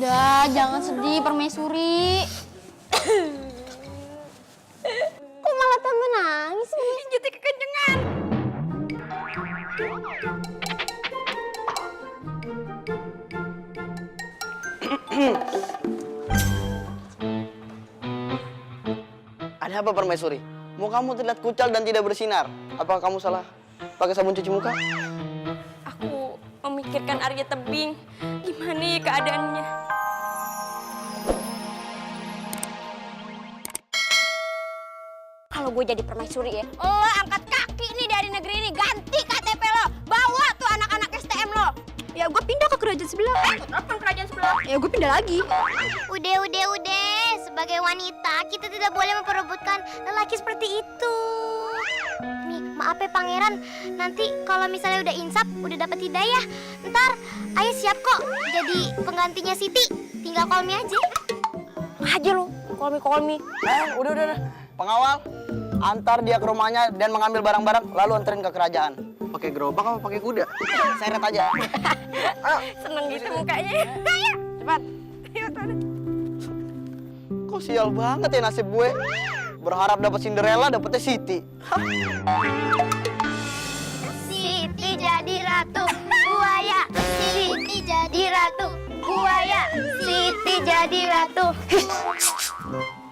Udah, jangan sedih, Permaisuri. Kok malah tambah nangis sih? Jadi kekencengan. Ada apa Permaisuri? Muka kamu terlihat kucal dan tidak bersinar. Apakah kamu salah pakai sabun cuci muka? Aku memikirkan Arya Tebing. Gimana ya keadaannya? Kalau gue jadi permaisuri ya, lo angkat kaki nih dari negeri ini, ganti KTP lo, bawa tuh anak-anak STM lo. Ya gue pindah ke kerajaan sebelah. Telepon kerajaan sebelah. Ya gue pindah lagi. Udah. Sebagai wanita, kita tidak boleh memperebutkan lelaki seperti itu. Nih, maaf ya pangeran. Nanti kalau misalnya udah insaf, udah dapat hidayah, ntar Ayah siap kok jadi penggantinya Siti. Tinggal call me aja. Aja lo, call me. Udah. Pengawal, antar dia ke rumahnya dan mengambil barang-barang, lalu anterin ke kerajaan. Pakai gerobak apa pakai kuda? Seret aja. Seneng gitu mukanya. Ayo, cepat. Ayo, sana. Kok sial banget ya nasib gue. Berharap dapat Cinderella, dapetnya Siti. Siti jadi ratu buaya. Siti jadi ratu buaya. Siti jadi ratu.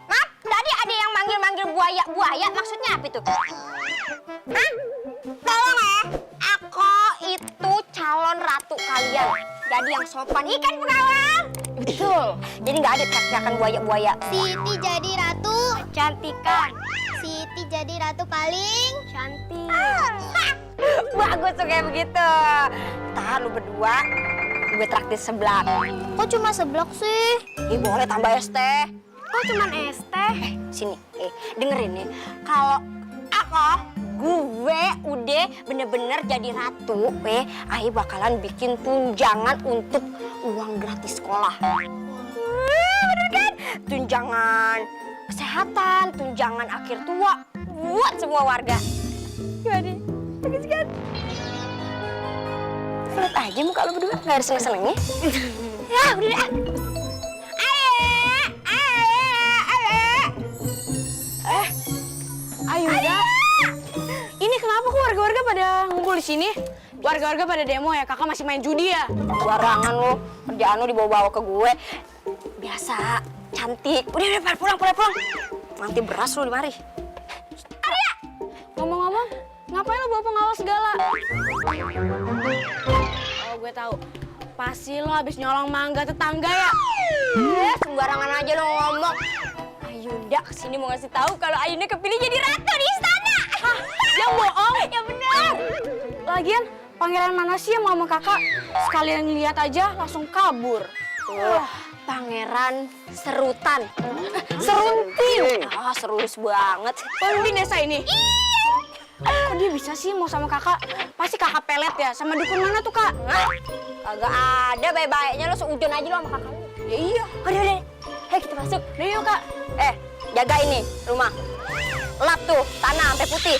Maaf, tadi ada yang manggil-manggil buaya. Maksudnya apa itu? Hah? Tolong ya, aku itu calon ratu kalian. Jadi yang sopan, ikan pengawal. Betul. Jadi nggak ada teriakan buaya. Siti jadi ratu cantikan. Siti jadi ratu paling Cantik. Bagus tuh kayak begitu. Tahan lu berdua, gue traktir seblak. Kok cuma seblak sih? Boleh tambah es teh. Kok cuma es teh? Sini, dengerin nih. Kalau gue udah bener-bener jadi ratu, Ayah bakalan bikin tunjangan untuk uang gratis sekolah. Bener kan? Tunjangan kesehatan, tunjangan akhir tua buat semua warga. Gimana? Bagus kan? Lihat aja muka lu berdua, nggak ada seneng-senengnya. Ya, udah dah. Ayo udah. Ini kenapa kok warga-warga pada ngumpul di sini? Warga-warga pada demo ya, kakak masih main judi ya? Barangan lu, kerjaan lu dibawa-bawa ke gue. Biasa, cantik. Udah, pulang. Nanti beras lu di mari. Arya! Ngomong-ngomong, ngapain lo bawa pengawal segala? Oh, gue tahu. Pasti lo habis nyolong mangga tetangga ya? Sembarangan aja lo ngomong. Ayunda kesini mau ngasih tahu kalau Ayunda kepilih jadi ratu di istana. Hah? Yang bohong? Ya benar. Lagian, pangeran mana sih yang mau sama kakak? Sekalian ngeliat aja langsung kabur. Pangeran Serutan. Serunting. Serulus banget. Pemimpin desa ini? Kok dia bisa sih mau sama kakak? Pasti kakak pelet ya? Sama dukun mana tuh, Kak? Kagak ada baik-baiknya lo seujon aja lo sama kakak lo. Ya iya. Udah. Hei, kita masuk. Udah yuk, Kak. Jaga ini rumah. Lap tuh tanah sampai putih.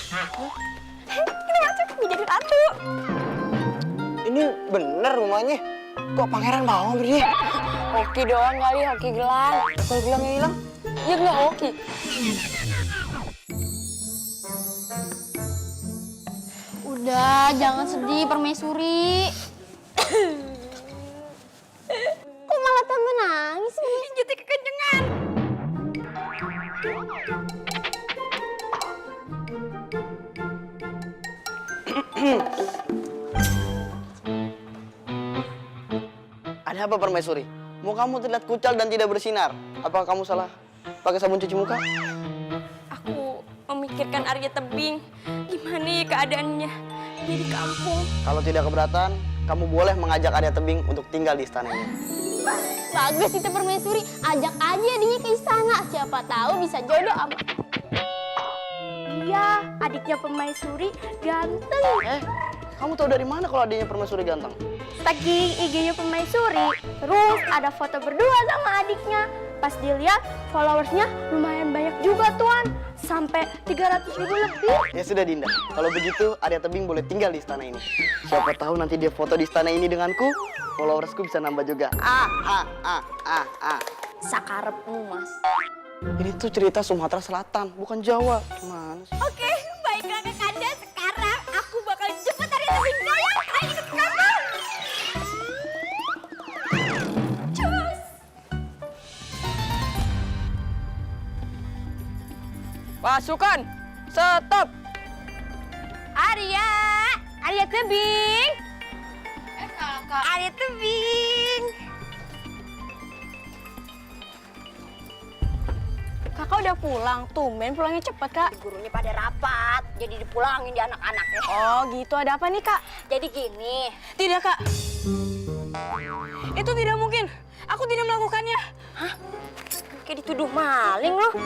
Kita masuk jadi ratu. Ini bener rumahnya. Kok pangeran mau berdiri? Hoki doang kali, hoki gelang. Kalau gelangnya hilang? Iya nggak hoki. Udah, jangan sedih, Permaisuri. Kok malah tambah nangis sih? Jadi kekencengan. Ada apa Permaisuri? Muka kamu terlihat kucal dan tidak bersinar. Apakah kamu salah pakai sabun cuci muka? Aku memikirkan Arya Tebing. Gimana ya keadaannya? Dia di kampung. Kalau tidak keberatan, kamu boleh mengajak Arya Tebing untuk tinggal di istana ini. Bagus itu Permaisuri, ajak aja dia ke istana. Siapa tahu bisa jodoh sama. Iya, adiknya Permaisuri ganteng. Kamu tahu dari mana kalau adiknya Permaisuri ganteng? Tagging IG-nya Permaisuri, terus ada foto berdua sama adiknya. Pas dilihat, followersnya lumayan banyak juga, Tuan. sampai 300.000 lebih. Ya sudah Dinda, kalau begitu Arya Tebing boleh tinggal di istana ini. Siapa tahu nanti dia foto di istana ini denganku, followersku bisa nambah juga. Sakarepmu, Mas. Ini tuh cerita Sumatera Selatan, bukan Jawa. Gimana sih? Oke, baiklah Kakanda. Sekarang aku bakal jemput Arya Tebing. Ayo, ayo ikut kamu. Cus. Pasukan, stop. Arya Tebing. Kakak. Arya Tebing. Kakak udah pulang, tumben pulangnya cepet, Kak. Gurunya pada rapat, jadi dipulangin di anak-anaknya. Oh gitu, ada apa nih, Kak? Jadi gini, Tidak, Kak. Itu tidak mungkin. Aku tidak melakukannya. kayak dituduh maling loh.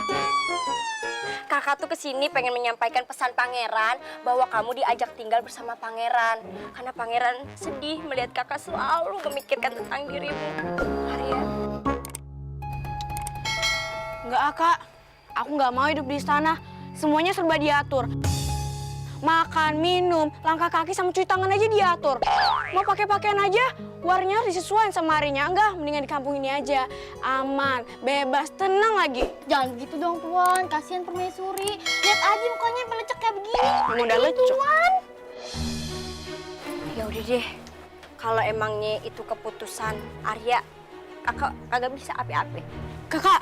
Kakak tuh kesini pengen menyampaikan pesan pangeran bahwa kamu diajak tinggal bersama pangeran. Karena pangeran sedih melihat kakak selalu memikirkan tentang dirimu. Arya. Enggak, Kak. Aku nggak mau hidup di istana. Semuanya serba diatur. Makan, minum, langkah kaki sama cuci tangan aja diatur. Mau pakai pakaian aja, warnanya harus disesuaikan sama harinya. Enggak, mendingan di kampung ini aja. Aman, bebas, tenang lagi. Jangan gitu dong Tuan, kasihan permaisuri. Lihat aja mukanya yang melecek kayak begini. Udah lecek. Ya udah deh. Kalau emangnya itu keputusan Arya, kakak kagak bisa ape-ape. Kakak,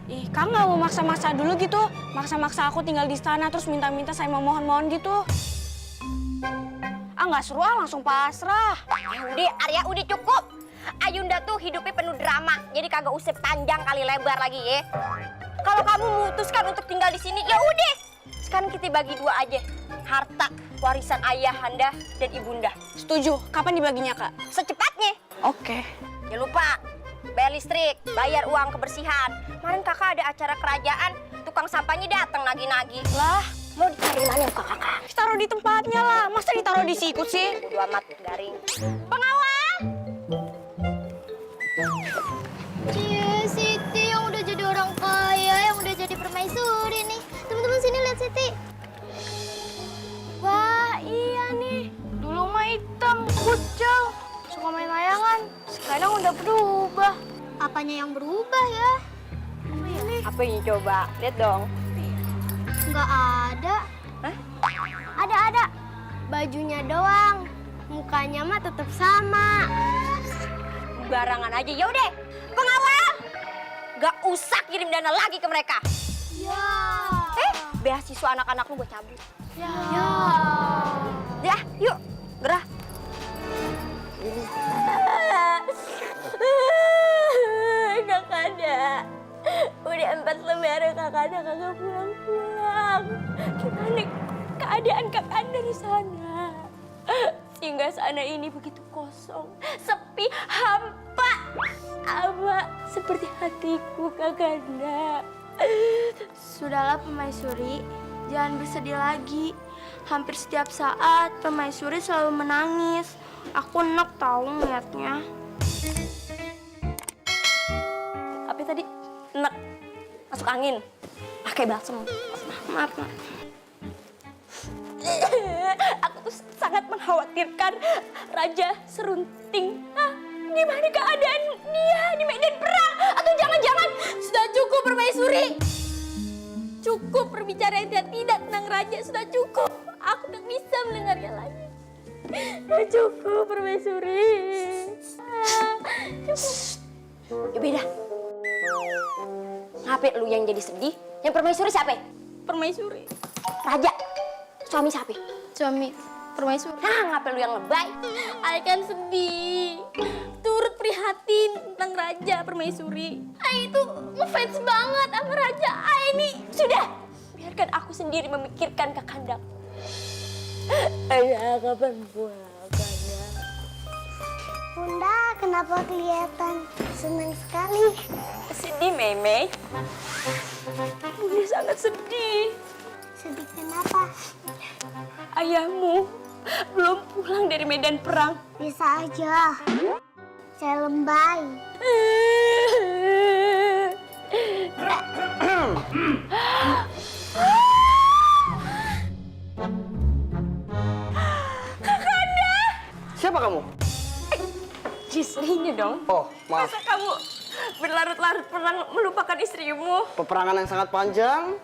Kak nggak mau maksa-maksa dulu gitu. Maksa-maksa aku tinggal di istana terus minta-minta saya memohon-mohon gitu. Nggak seru langsung pasrah. Ya udah, Arya udah cukup. Ayunda tuh hidupnya penuh drama, jadi kagak usah panjang kali lebar lagi ya. Kalau kamu memutuskan untuk tinggal di sini, ya udah. Sekarang kita bagi dua aja. Harta warisan ayahanda dan ibunda. Setuju. Kapan dibaginya, Kak? Secepatnya. Oke. Jangan lupa bayar listrik, bayar uang kebersihan. Kemarin kakak ada acara kerajaan, tukang sampahnya datang nagi-nagi. Lah, Mau dicari mana muka kakak? taruh di tempatnya lah. Masa ditaruh di sikut sih? Bodo amat, garing. Pengawal! Cie, Siti yang udah jadi orang kaya, yang udah jadi permaisuri nih. Teman-teman sini lihat Siti. Wah, iya nih. Dulu mah hitam, kucel. Suka main layangan. Sekarang udah berubah. Apanya yang berubah ya? Apa ini coba? Lihat dong. Nggak ada. Hah? Ada. Bajunya doang. Mukanya mah tetap sama. Barangan aja. Ya udah, pengawal! Gak usah kirim dana lagi ke mereka. Ya. Beasiswa anak-anakmu gue cabut. Ya. Ya, yuk, gerah. Kakanda, udah 4 lebaran kakanda kagak pulang-pulang. Gimana keadaan kakanda di sana? Sehingga sana ini begitu kosong, sepi, hampa. Sama seperti hatiku kakanda. Sudahlah Permaisuri, jangan bersedih lagi. Hampir setiap saat Permaisuri selalu menangis. Aku enak tahu ngeliatnya. Apa tadi? Enak. Masuk angin. Pakai balsem. Maaf, Mak. Aku tuh sangat mengkhawatirkan Raja Serunting. Gimana keadaan dia di medan perang? Atau jangan-jangan sudah cukup Permaisuri? Cukup perbicaraan yang tidak tentang Raja. Sudah cukup. Aku tak bisa mendengarnya lagi. Sudah cukup Permaisuri. Cukup. Ya beda. Ngapain lu yang jadi sedih? Yang Permaisuri siapa? Permaisuri. Raja. Suami siapa? Suami Permaisuri. Nah, ngapain lu yang lebay? Ay kan sedih. Turut prihatin tentang Raja Permaisuri. Ay itu ngefans banget sama Raja. Ay ini. Sudah, biarkan aku sendiri memikirkan Kakanda. Ayah, kapan pulang, Kakanda? Bunda, kenapa kelihatan senang sekali? Sedih, Meme. Bunda sangat sedih. Sedih kenapa? Ayahmu belum pulang dari medan perang. Bisa aja. Saya lembay. Siapa kamu? Istrinya dong. Oh, maaf. Masa kamu berlarut-larut perang melupakan istrimu? Peperangan yang sangat panjang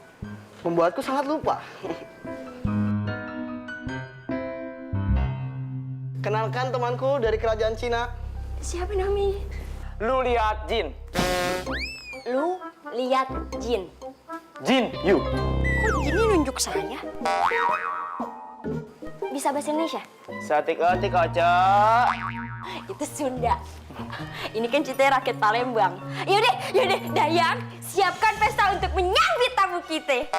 membuatku sangat lupa. Kenalkan temanku dari kerajaan Cina. Siapa namanya? Lu lihat Jin. Lu lihat Jin. Jin, you. Kok Jinnya nunjuk saya? Bisa bahasa Indonesia? Satik-atik aja. Itu Sunda. Ini kan ceritanya rakyat Palembang. Yaudah, Dayang, siapkan pesta untuk menyambut tamu kita.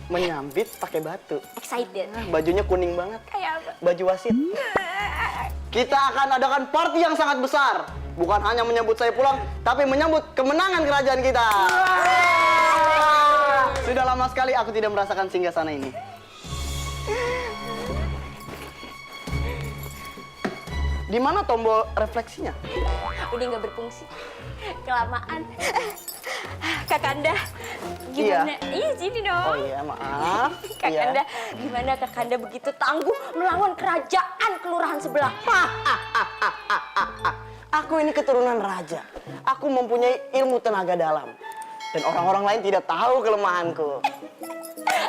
Menyambit pakai batu. Excited. Bajunya kuning banget. Kayak apa? Baju wasit. Kita akan adakan party yang sangat besar. Bukan hanya menyambut saya pulang, tapi menyambut kemenangan kerajaan kita. Sudah lama sekali aku tidak merasakan singgasana ini. Di mana tombol refleksinya? Udah nggak berfungsi. Kelamaan. Kakanda, gimana? Iya, sini dong. Oh iya, maaf. Kakanda, gimana Kakanda begitu tangguh melawan kerajaan kelurahan sebelah? Aku ini keturunan raja. Aku mempunyai ilmu tenaga dalam. Dan orang-orang lain tidak tahu kelemahanku.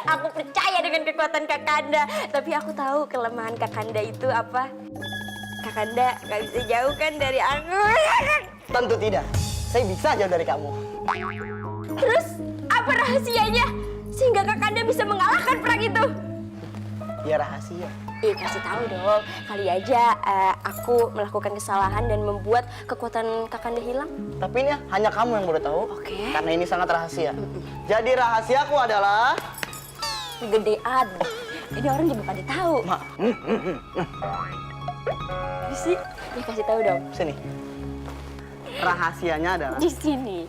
Aku percaya dengan kekuatan Kakanda, tapi aku tahu kelemahan Kakanda itu apa. Kakanda nggak bisa jauh kan dari aku. Tentu tidak. Saya bisa jauh dari kamu. Terus apa rahasianya sehingga Kakanda bisa mengalahkan perang itu? Ya rahasia. Kasih tahu dong. Kali aja aku melakukan kesalahan dan membuat kekuatan Kakanda hilang. Tapi ini hanya kamu yang boleh tahu. Oke. Karena ini sangat rahasia. Jadi rahasiaku adalah Gedean. Ini orang juga pada tahu. Sih, ya kasih tahu dong. sini. Rahasianya adalah Di sini.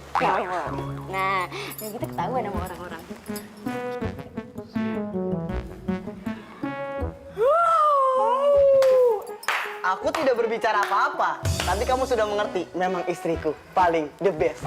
Nah, yang kita ketahuan sama orang-orang. aku tidak berbicara apa-apa. Tapi kamu sudah mengerti. Memang istriku paling the best.